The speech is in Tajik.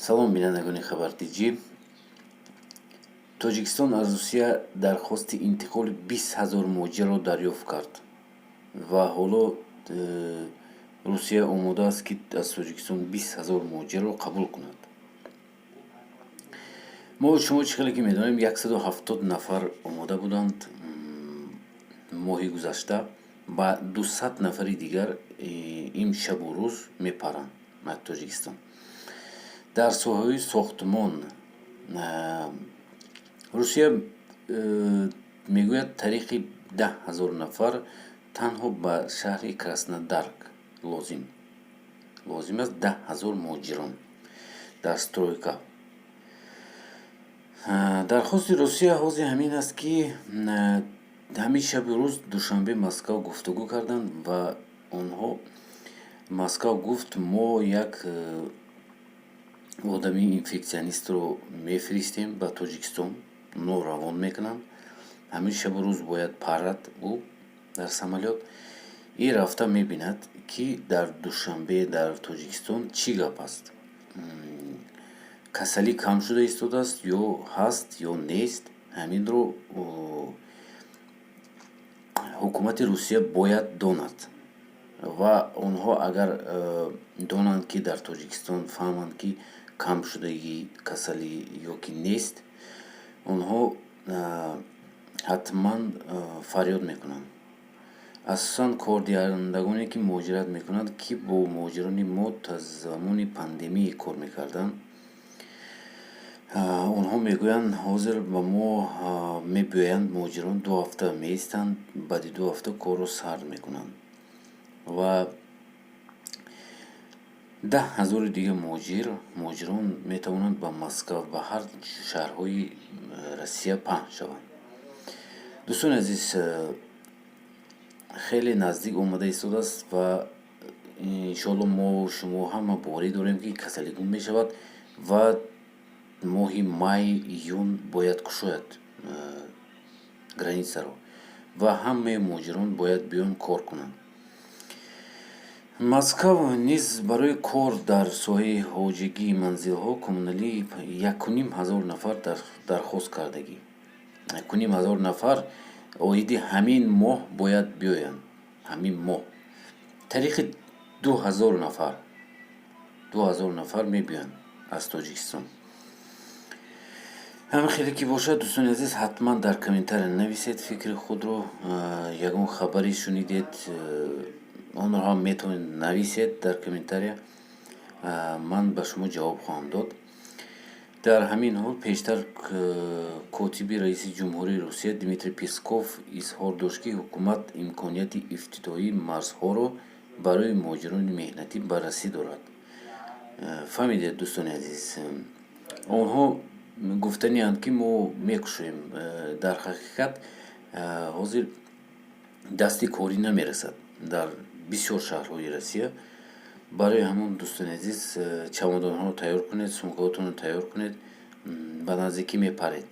Салом, бинандагони Хабар Тҷ. Тоҷикистон аз Русия дархости интиқоли 20 000 муҳоҷирро дарёфт кард ва ҳоло Русия омода аст, ки аз Тоҷикистон 20 000 муҳоҷирро қабул кунад. Мо шумо чӣ хеле ки медонем, 170 нафар омода буданд моҳи гузашта ва 200 нафари дигар ин шабу рӯз мепаранд аз Тоҷикистон. Дар соҳаҳои сохтмон Русия мегӯяд, тариқи 10 000 нафар танҳо ба шаҳри Краснодар лозим аст, 10 000 муҳоҷирон дар стройка. Дархости Русия ҳозир ҳамин аст, ки ҳамин шабу рӯз Душанбе, Москав гуфтугӯ карданд ва онҳо, Москав гуфт, мо як одами инфекционистро мефиристем ба Тоҷикистон, онҳо равон мекунанд. Ҳамин шабу рӯз бояд парад ӯ дар самолёт и рафта мебинад, ки дар Душанбе, дар Тоҷикистон чӣ гап аст, касалӣ кам шуда истодааст ё ҳаст ё нест. Ҳаминро ҳукумати Русия бояд донад ва онҳо агар донанд, ки дар Тоҷикистон фаҳманд, ки кам шудагии касалӣ ё ки нест, онҳо ҳатман фарёд мекунанд. Асосан кордиҳандагоне, ки муҳоҷират мекунанд, ки бо муҳоҷирони мо та замони пандемия кор мекарданд, онҳо мегӯянд, ҳозир ба мо мебиёянд муҳоҷирон, 2 ҳафта меистанд, баъди 2 ҳафта корро сар мекунанд ва 10 000-и дига муҳоҷирон метавонанд ба Москав, ба ҳар шаҳрҳои Россия паҳн шаванд. Дӯстони азиз, хеле наздик омада истодааст ва иншоалло мо шумо ҳама боварӣ дорем, ки касалӣ гум мешавад ва моҳи май, июн бояд кушояд границаро ва ҳамаи муҳоҷирон бояд биён, кор кунанд. Москав низ барои кор дар соҳаи хоҷагии манзилҳо, коммуналӣ 1,5 ҳазор нафар дархост кардагӣ. 1,5 ҳазор нафар оиди ҳамин моҳ бояд биёянд. Ҳамин моҳ тариқи 2000 нафар, 2000 нафар мебиёянд аз Тоҷикистон. Ҳамин хеле ки бошад, дӯстони азиз, ҳатман дар комментария нависед фикри худро. Ягон хабаре шунидед, онро ҳам метавонед нависед дар комментария, ман ба шумо ҷавоб хоҳам дод. Дар ҳамин ҳол пештар котиби раиси ҷумҳурии Русия Дмитрий Песков изҳор дошт, ки ҳукумат имконияти ифтитоҳии марзҳоро барои муҳоҷирони меҳнатӣ баррасӣ дорад. Фаҳмидед, дӯстони азиз, онҳо гуфтанианд, ки мо мекушоем. Дар ҳақиқат ҳозир дасти корӣ намерасад дар бисёр шаҳрҳои Россия. Барои ҳамон, дӯстони азиз, чамодонҳоро тайёр кунед, сумкаҳотонро тайёр кунед, ба наздикӣ мепаред.